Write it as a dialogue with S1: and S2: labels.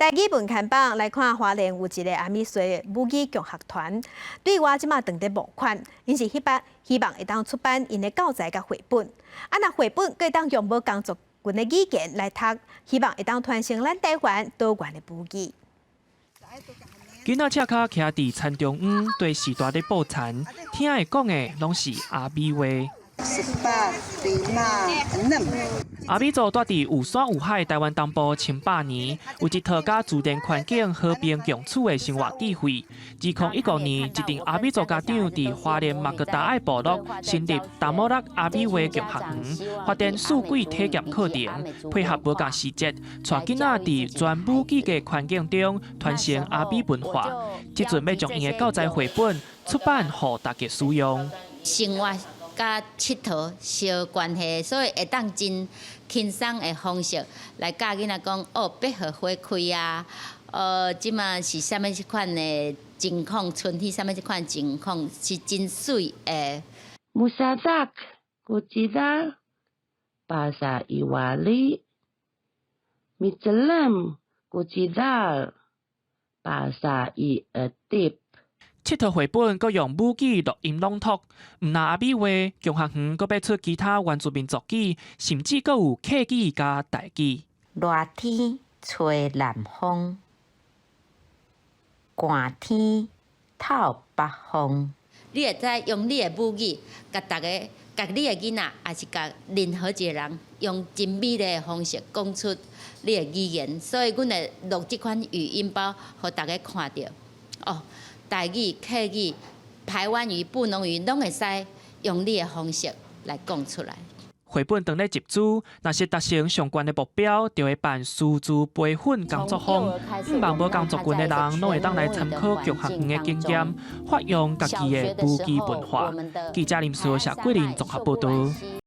S1: 台語文看榜來看，花蓮有一个阿美族母語共學團，對外這馬正佇募款，𪜶是希望會當出版𪜶的教材佮繪本。啊，若繪本閣會當用無仝族群的語言來讀，希望會當傳承咱台灣多元的母語。
S2: 囡仔赤跤徛佇田中央，對序大咧布田，聽會講的攏是阿美話。
S3: Sepat, lima, enam.
S2: 阿美族蹛佇有山有海台灣東部千百年，有一套佮自然環境和平共處的生活智慧。2015年，一陣阿美族家長佇花蓮馬格達愛部落成立達摩拉阿美話共學園，發展四季體驗課程，配合無仝時節，帶囡仔佇全母語的環境中傳承阿美文化。這陣欲將𪜶的教材繪本出版，予大家使用。
S4: 生活佮𨑨迌相關係，所以會當真輕鬆的方式來教囡仔講哦，百合花開啊，這馬是啥物款的情況，春天啥物款情況是真媠的。
S5: Musadak kucida pasaiwali micelem kucidal pasaiedip。
S2: 𨑨迌繪本閣用母語錄音朗讀，毋但阿美話，共學園閣欲出其他原住民族語，甚至閣有客語佮台語。
S6: 熱天吹南風，寒天透北風。
S4: 你會使用你的母語，共逐个、共你的囡仔，抑是共任何一个人，用真美麗的方式講出你的語言。所以，阮會錄這款語音包，予逐家看著。哦，台語、客語、排灣語、布農語，攏會使用你的方式來講出來。
S2: 繪本當咧集資，若是達成上懸的目標，就會辦師資培訓工作坊，向望無仝族群的人，攏會當來參考共學園的經驗，發揚家己的母語文化。記者林思謝桂林綜合報導。